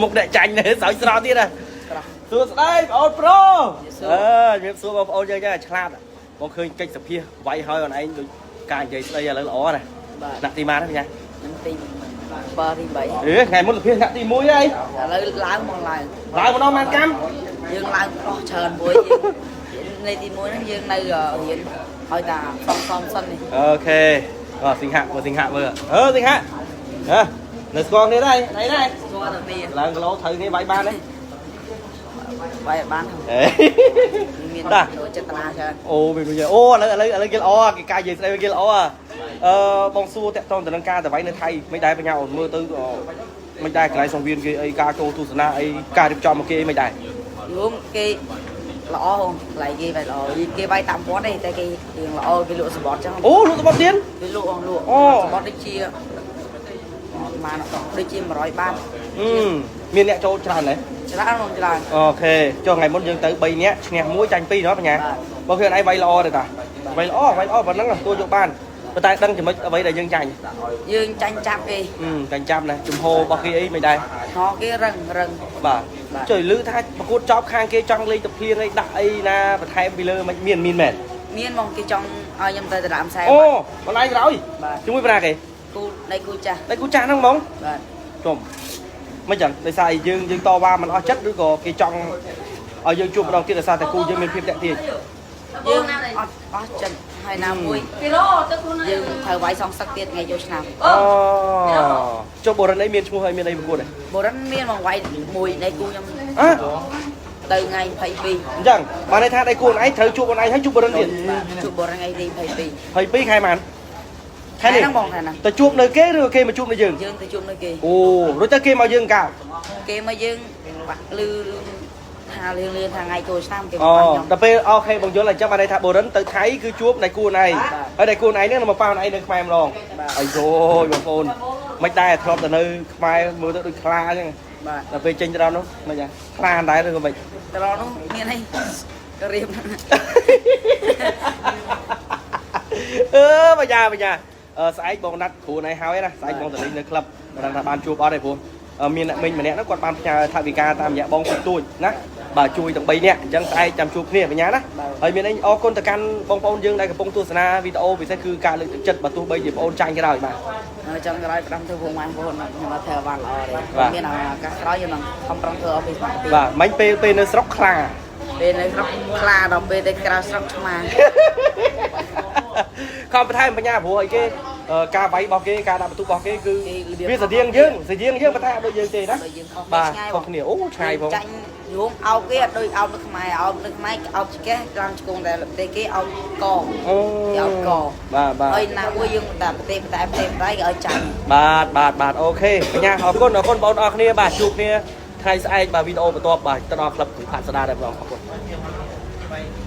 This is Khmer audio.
មុខអ្នកចាញ់នៅសោយស្រស់ទៀតណា ស្រស់ សួស្តីបងអូនប្រូ សួ អឺ រ ជំរាបសួរបងប្អូនយើងចឹងឆ្លាតបងឃើញកិច្ចសភាវាយហើយអូនឯងដូចការនិយាយស្ដីឥឡូវល្អណាស់ បាទ ថ្នាក់ទីម៉ានហ្នឹងញ៉ា នឹងទី7ទី អេថ្ងៃមុនសភាថ្នាក់ទី1ហើយ 8ឥឡូវឡើងមកឡើង ឡើងម្ដងម៉ានកម្ម យើងឡើងអស់ច្រើនមួយយើងនៃទី1ហ្នឹងយើងនៅរៀនឲ្យតាសំសំសិននេះ អូខេអសិង្ហៈមើលសិង្ហៈមើលអឺសិង្ហៈហ៎នៅស្គាល់គ្នាដែរណៃដែរ ស្គាល់តែវា ឡើងគីឡូត្រូវគ្នាវាយបានទេ វាយបាន អេ មាន តា ចេតនាច្រើន អូមានដូចអូឥឡូវឥឡូវឥឡូវគេល្អគេការនិយាយស្ដីគេល្អអឺបងសួរតាក់តងទៅនឹងការតវៃនៅថៃមិនដែរបញ្ញាអូនមើលទៅមិនដែរកន្លែងសង្វៀនគេអីការចូលទស្សនាអីការរៀបចំមកគេអីមិនដែរ រួមគេល្អហងកន្លែងគេវាយល្អគេវាយតាមវត្តទេតែគេរឿងល្អគេលក់សម្បត្តិចឹង អូលក់សម្បត្តិទៀត គេលក់អងលក់ អូ សម្បត្តិដូចជាបានដូចជា100បាត មានអ្នកចូលច្រើនទេ ច្រើនមកច្រើន អូខេចុះថ្ងៃមុនយើងទៅ3នាក់ឈ្នះ1ចាញ់2ណោះបញ្ញា បាទ បើគឺអនឯងវាយល្អទេតាវាយល្អវាយល្អប៉ុណ្ណឹងទទួលយកបានប៉ុន្តែដឹងចំណុចអ្វីដែលយើងចាញ់ យើងចាញ់ចាប់គេ ចាញ់ចាប់ណាជំហររបស់គេអីមិនដែរ ហោគេរឹងរឹង បាទ បាទ ចុយឮថាប្រកួតចប់ខាងគេចង់លេងទៅភ្លៀងអីដាក់អីណាបន្ថែមពីលើមិនមានមានមែន មានមកគេចង់ឲ្យខ្ញុំទៅដណ្ដើមខ្សែ អូបន្លែក្រោយ បាទ ជាមួយប្រាគេ គូដៃគូចាស់ តែគូចាស់ហ្នឹងហ្មង បាទ ជុំមិនចឹងដោយសារយើងយើងតវ៉ាមិនអស់ចិត្តឬក៏គេចង់ឲ្យយើងជួបម្ដងទៀតដោយសារតែគូយើងមានភាពតាក់ទាញ យើងអត់អស់ចិត្តហើយណាមួយយើងត្រូវវាយសងសឹកទៀតថ្ងៃចូលឆ្នាំ អូចុះបូរិនអីមានឈ្មោះហើយមានអីប្រកួតទេ បុរិនមានមកវាយមួយដៃគូខ្ញុំ អ่ะ ទៅថ្ងៃ22 អញ្ចឹងបានន័យថាដៃគូខ្លួនឯងត្រូវជួបខ្លួនឯងហើយជួបបរិនទៀត ជួបបុរិនថ្ងៃទី22 22ខែម៉ានខែនេះ ហ្នឹងបងខែហ្នឹង ទៅជួបនៅគេឬក៏គេមកជួបនៅយើង យើងទៅជួបនៅគេ អូរួចទៅគេមកយើងកាល គេមកយើងបាក់លឺថាលឿនលឿនថាថ្ងៃចូលឆ្នាំគេមក អូ ប៉ះខ្ញុំ ដល់ពេលអូខេបងយល់អញ្ចឹងបានន័យថាបរិនទៅថៃគឺជួបដៃគូខ្លួនឯងហើយដៃគូខ្លួនឯងហ្នឹងនឹងមកប៉ះខ្លួនឯងនៅខ្មែរម្ដងអាយយបងប្អូនមិនដែរធ្លាប់ទៅនៅខ្មែរមើលទៅដូចខ្លាអញ្ចឹង បាទ ដល់ពេលចេញទៅដល់នោះមិនយ៉ាងខ្លាដែរឬក៏មិន ទៅដល់នោះមានអីក៏រៀប អឺបញ្ញាបញ្ញាអឺស្អែកបងណាត់គ្រូណៃហើយណាស្អែកបងទៅលេងនៅក្លឹបមិនដឹងថាបានជួបអត់ទេព្រោះមានអ្នកមិញម្នាក់ហ្នឹងគាត់បានផ្ញើថវិកាតាមរយៈបងទូទួចណាបាទជួយទាំង3នាក់អញ្ចឹងស្អែកចាំជួបគ្នាបញ្ញាណាហើយមានអីអរគុណទៅកាន់បងប្អូនយើងដែលកំពុងទស្សនាវីដេអូពិសេសគឺការលើកទឹកចិត្តបើទោះបីជាបងប្អូនចាញ់ក៏ដោយបាទ ចង់ក្រោយផ្ដាំធ្វើបងប្អូនខ្ញុំអត់ធ្វើបានល្អទេមានឱកាសក្រោយខ្ញុំនឹងខំប្រឹងធ្វើអស់ពីសមត្ថភាព បាទមិញពេលពេលនៅស្រុកខ្លា ពេលនៅស្រុកខ្លាដល់ពេលទៅក្រៅស្រុកឆ្មា ខំបន្ថែមបញ្ញាព្រោះអីគេការវាយរបស់គេការដាក់បន្ទុករបស់គេគឺវាស្តៀងយើងស្តៀងយើងប៉ុន្តែអត់ដូចយើងទេណា ដូចយើងខុស បាទ ឆ្ងាយ ខុសគ្នាអូឆ្ងាយផង ចាញ់រួមអោបគេអត់ដូចអោបនៅខ្មែរអោបនៅខ្មែរអោបឆ្កេះឡើងឆ្កងតែប្រទេសគេអោបក អូ គេអោបក បាទបាទ ហើយណាមួយយើងតែប្រទេសតែប្រទេសតែគេឲ្យចាញ់ បាទបាទបាទអូខេបញ្ញាអរគុណអរគុណបងប្អូនអរគ្នាបាទជួបគ្នាថ្ងៃស្អែកបាទវីដេអូបន្ទាប់បាទទៅដល់ក្លឹបគ្រូផាត់ស្ដារដែរបងអរគុណ